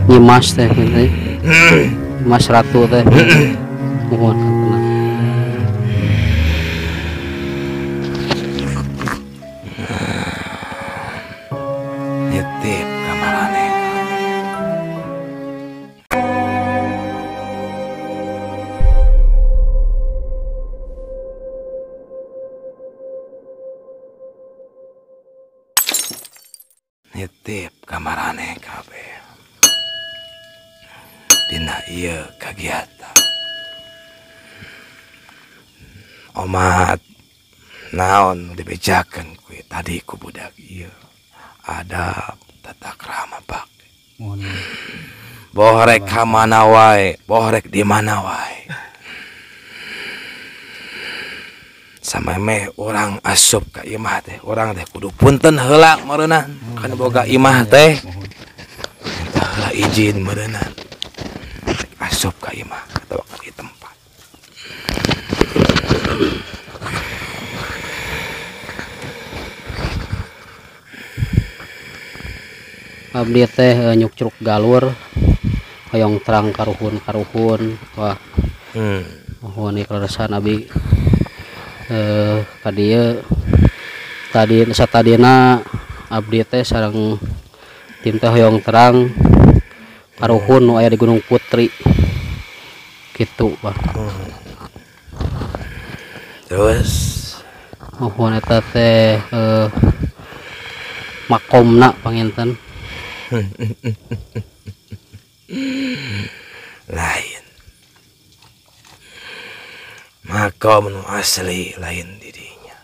Nyimas teh gitu. Mas Ratu teh. Mohon kantenan. Nitip ka maraneh. Nitip ka maraneh kabeh. Dina ieu kagiatan omat naon dibejakeun ku tadi ku budak ieu adab tata krama pak. Boh rek ka mana wae, boh rek di mana wae. Samemeh urang asup ka imah teh, urang teh kudu punten heula meureunnan kan boga imah teh. Minta heula izin meureunnan. Asup ka imah atau ka tempat. Abdi teh nyukcruk galur hoyong terang karuhun-karuhun. Wah. Mohon ikhlasan abdi ka dieu tadi satadina abdi teh sareng tim teh hoyong terang karuhun nu aya di Gunung Putri gitu Pak. Terus mohon eta teh makomna panginten. Lain makom nu asli lain didinya.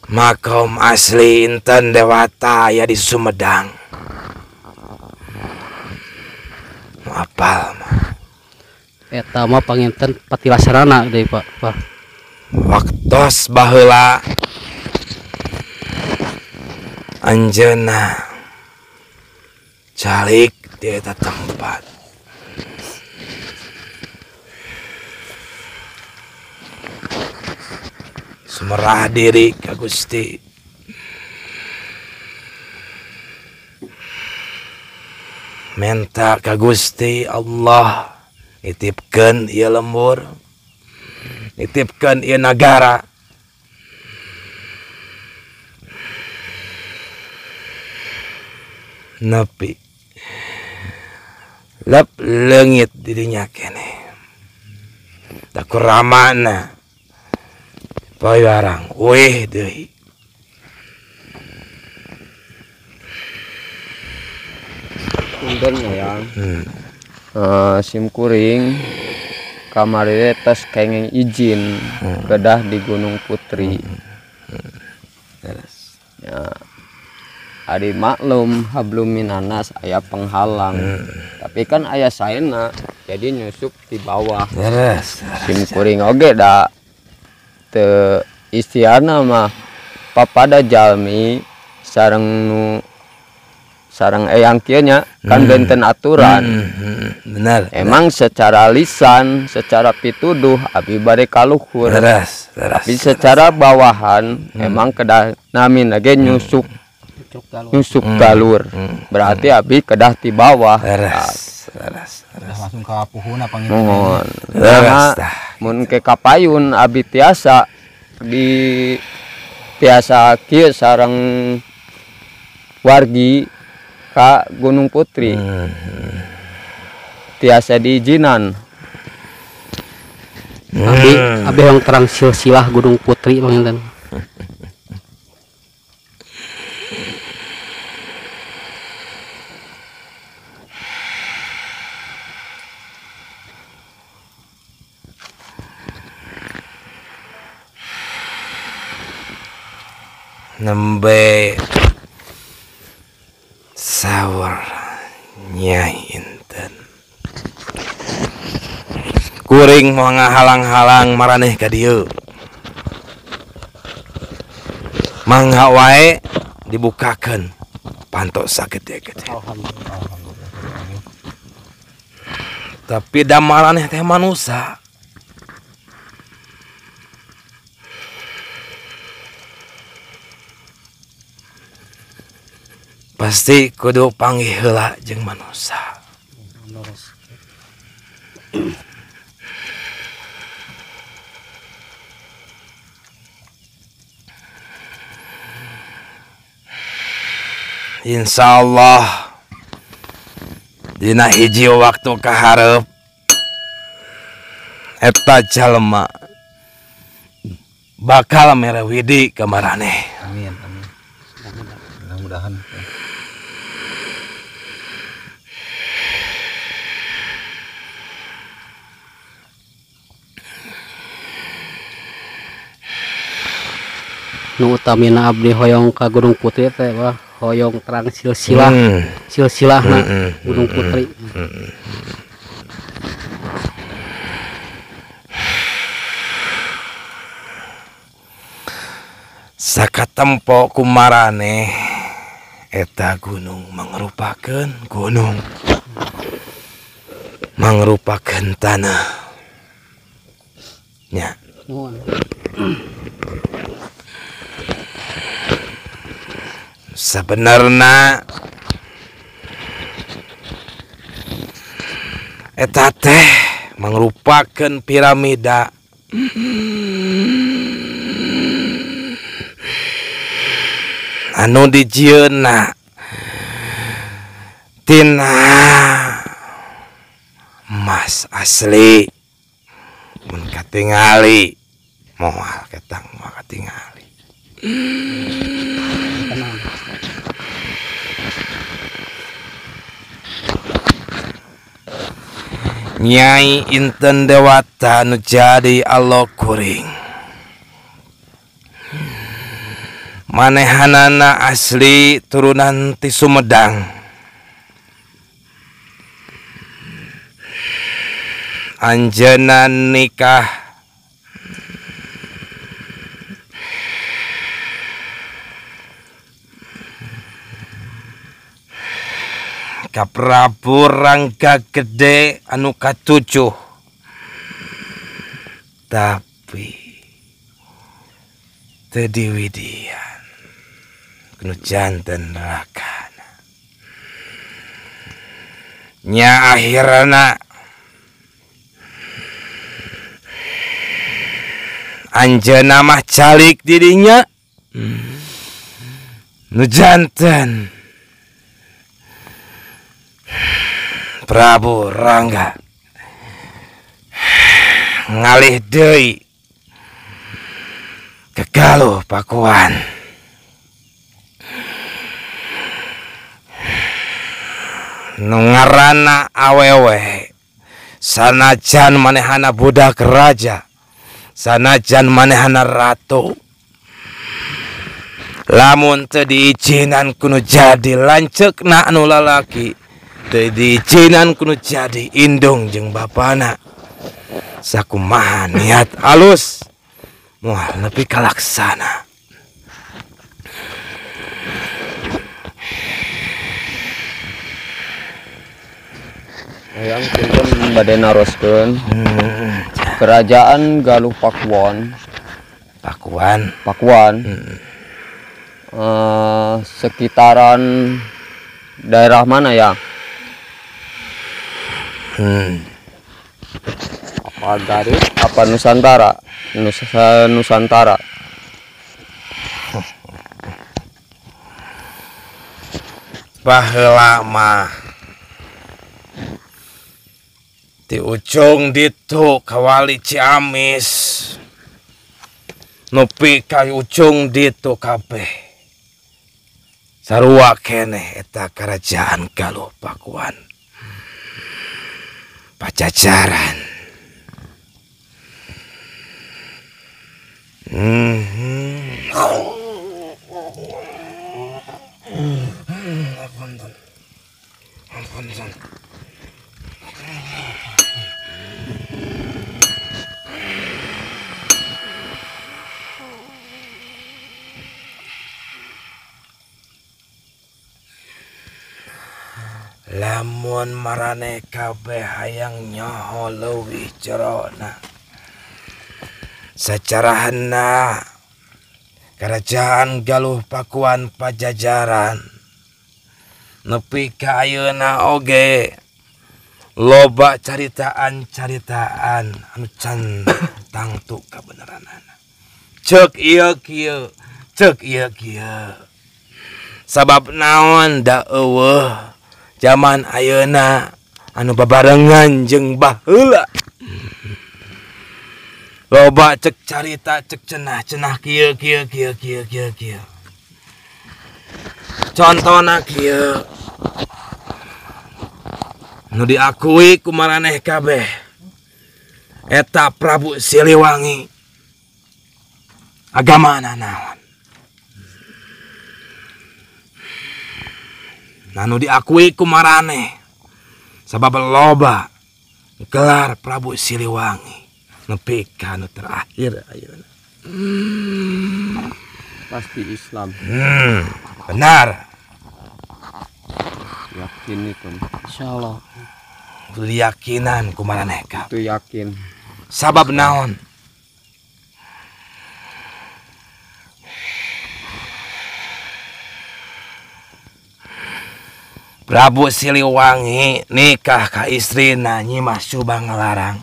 Makom asli Inten Dewata ya di Sumedang. Nu apal mah. Eta mah panginten patilasarana deui Pak. Pak. Waktos baheula anjeunna calik di eta tempat. Sumerah diri ka Gusti. Menta ka Gusti Allah nitipkeun ieu lembur, nitipkeun ieu nagara. Nepi lep leungit dirinya keneh. Da kuramana bayarang weh deui. Punten ya. Sim kuring kamari tes kenging izin kedah di Gunung Putri. Terus. Ya. Ari maklum hablum minanas aya penghalang. Tapi kan aya saena jadi nyusup di bawah. Terus. Sim kuring oge da teu istiana mah papada jalmi sareng nu sareng eyang kieu nya kan benten aturan. Benar. Emang benar. Secara lisan, secara pituduh abi bade kaluhur. Leres, leres, tapi secara bawahan emang kedah namin ge nyusuk nyusuk galur. Berarti abi kedah ti bawah. Leres, leres, leres. Langsung ka puhuna panginten. Mohon. Leres tah. Mun ke kapayun abi tiasa di tiasa kieu sareng wargi ka Gunung Putri. Tiasa diizinan. Abi yang terang silsilah Gunung Putri panginten. Nembe sawar Nyai Inten. Kuring mau ngahalang-halang maraneh ka dieu. Mangga wae dibukakeun pantok sagede-gede. Tapi da maraneh teh manusa. Pasti kudu panggih heula jeung manusia. Insyaallah dina hiji waktu kaharep eta jalma bakal mere widi ka maraneh. Amin amin. Mudah-mudahan. Nu utamina abdi hoyong ka Gunung Putri teh wah hoyong terang silsilah silsilahna Gunung Putri. Sakatempo kumarane eta gunung mangrupakeun gunung mangrupakeun tanah nya. Sebenarnya eta teh mangrupakeun piramida anu dijieunna tina emas asli. Mun katingali moal ketang moal katingali. Nyai Inten Dewata nu jadi Allah kuring manehanana asli turunan ti Sumedang. Anjeunna nikah ka Prabu Rangga Gede anu katujuh, tapi teu diwidian nu janten rakana. Nya akhirna anjeunna mah calik dirinya nu janten Prabu Rangga ngalih deui ke Galuh Pakuan. Nu ngaranna awewe sanajan manehana budak raja, sanajan manehana ratu, lamun teu diijinan kudu jadi lanceukna anu lalaki, teu diijinan kudu jadi indung jeung bapana. Sakumaha niat alus moal nepi kalaksana. Yang punten bade naroskeun Kerajaan Galuh Pakuan. Pakuan. Pakuan. Sekitaran daerah mana ya? Apa Garut? Apa Nusantara? Nusantara. Baheula mah di ujung ditu kawali Ciamis nepi ka ujung ditu kabeh sarua keneh eta kerajaan Galuh Pakuan Pajajaran. Lamun marane kabeh hayang nyaho leuwih jerona secara hena Kerajaan Galuh Pakuan Pajajaran Nepi ka ayeuna oge loba caritaan-caritaan anu can tangtu kabeneranana. Ceuk ieu kieu, ceuk ieu kieu. Sabab naon da eueuh jaman ayeuna anu babarengan jeung baheula. Loba cek carita cek cenah-cenah kieu kieu kieu kieu kieu kieu. Contona kieu. Nu diakui ku maraneh kabeh eta Prabu Siliwangi agamana naon? Nah, nu diakui ku maraneh sabab loba gelar Prabu Siliwangi nepi ka nu terakhir ayeuna. Pasti Islam. Benar. Yakin itu. Insyaallah. Keyakinan ku maraneh kabeh. Itu yakin. Sabab naon? Prabu Siliwangi nikah ka istrina Nyi Mas Subanglarang.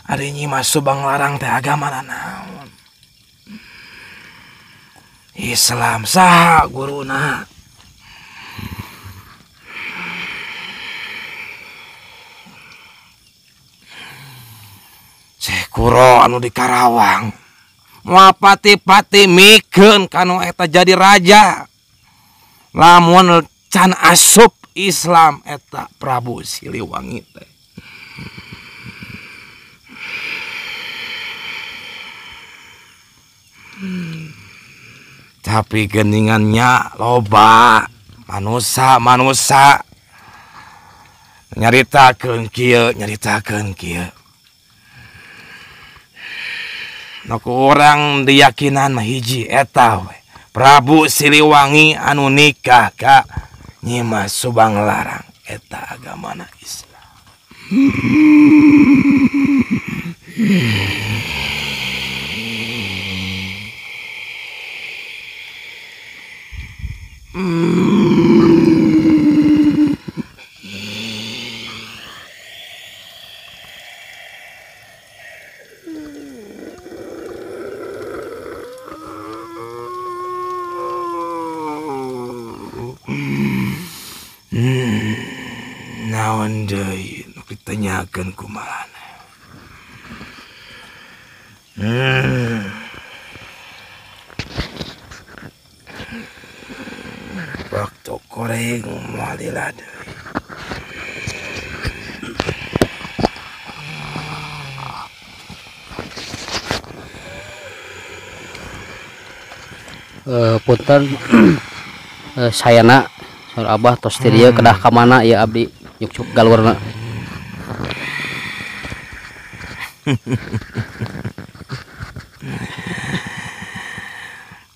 Ari Nyi Mas Subanglarang teh agamana naon? Islam. Saha guruna? Syekh Kuro anu di Karawang. Moal pati-pati mikeun kanu eta jadi raja. Lamun can asup Islam eta Prabu Siliwangi teh. Tapi geningannya loba manusa-manusa nyaritakeun kieu, nyaritakeun kieu. Nu ku urang diyakinan mah hiji eta we. Prabu Siliwangi anu nikah ka Nyi Mas Subanglarang eta agamana Islam. Naon deui nu ditanyakeun ku maraneh? Waktu koreng moal lila deui. Punten sayana saur Abah tos ti dieu kedah ka mana ya abdi nyuk-nyuk galurna.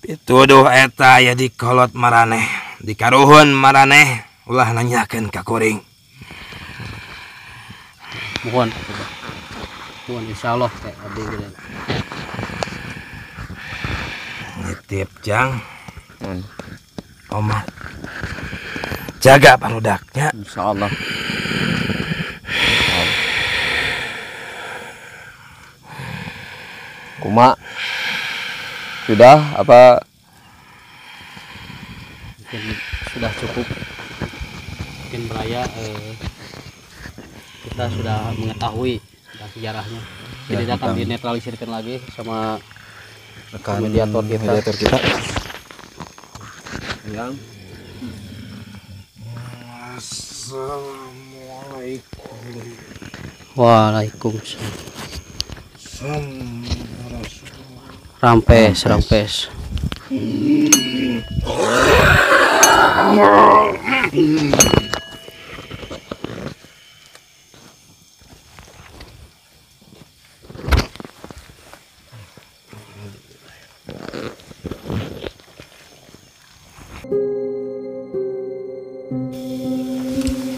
Pituduh eta aya di kolot maraneh, di karuhun maraneh, ulah nanyakeun ka kuring. Mohon, mohon insyaallah teh abdi gede. Nitip jang. Omah. Jaga parudaknya. Insyaallah. Kuma sudah apa? Mungkin sudah cukup. Mungkin Beraya kita sudah mengetahui tentang sejarahnya. Jadi ya, akan dinetralisirkan lagi sama rekan mediator kita. Mediator kita. Yang Assalamualaikum. Waalaikumsalam. Rampes, rampes.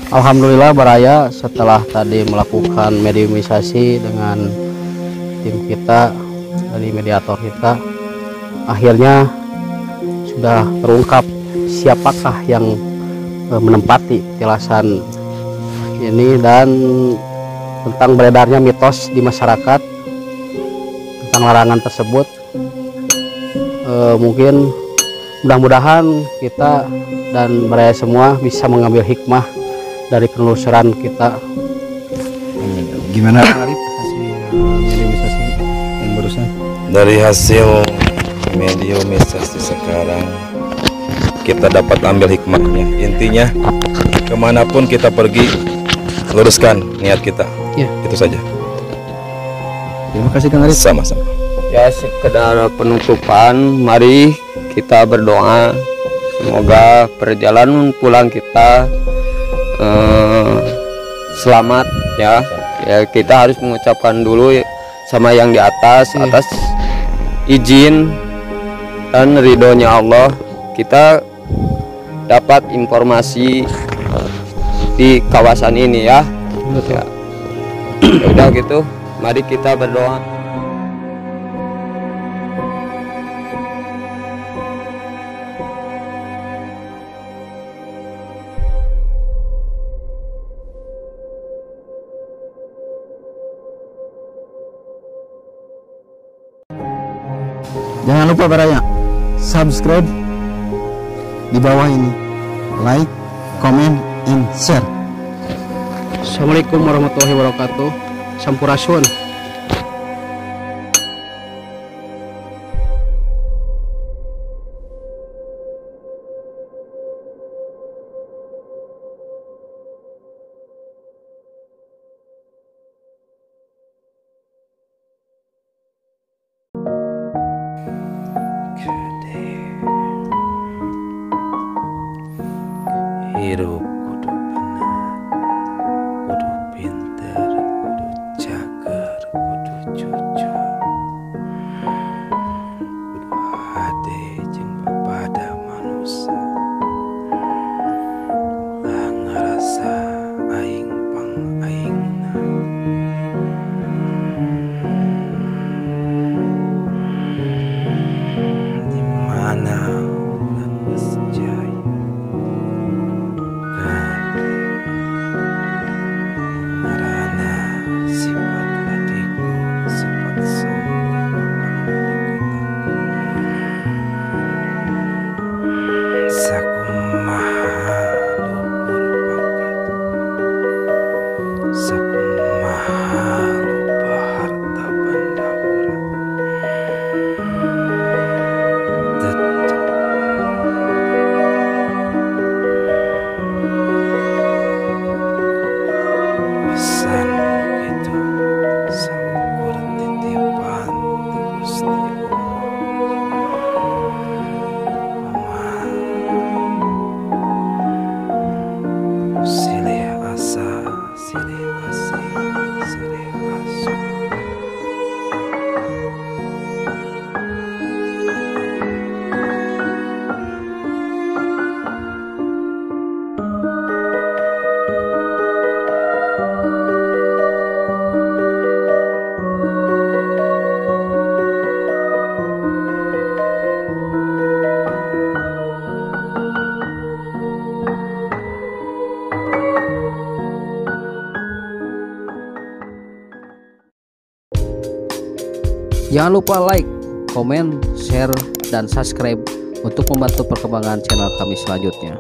Alhamdulillah Baraya, setelah tadi melakukan mediumisasi dengan tim kita dari mediator kita, akhirnya sudah terungkap siapakah yang menempati petilasan ini dan tentang beredarnya mitos di masyarakat tentang larangan tersebut. Mungkin mudah-mudahan kita dan mereka semua bisa mengambil hikmah dari penelusuran kita. Gimana Kang Arif hasil mediumisasi yang barusan? Dari hasil mediumisasi sekarang kita dapat ambil hikmahnya. Intinya kemanapun kita pergi, luruskan niat kita. Ya. Itu saja. Terima kasih Kang Arif. Sama-sama. Ya, sekedar penutupan, mari kita berdoa semoga perjalanan pulang kita selamat ya. Ya, kita harus mengucapkan dulu sama yang di atas, atas izin dan ridhonya Allah kita dapat informasi di kawasan ini ya. Betul. Ya. Ya udah gitu, mari kita berdoa. Jangan lupa baraya, subscribe di bawah ini, like, comment, and share. Assalamualaikum warahmatullahi wabarakatuh. Sampurasun. Hirup kudu bener, kudu pinter, kudu cager, kudu jujur, kudu hade jeung papada manusia. Ulah ngarasa aing pang aingna. Di mana urang geus jaya? Sifat adikku, sifat sombong, sakumaha luhur pangkat, sakumaha loba harta benda urang, tetep pesan itu saukur titipan ti Gusti Allah. Paman silih asa, silih asih, silih asuh. Jangan lupa like, komen, share, dan subscribe untuk membantu perkembangan channel kami selanjutnya.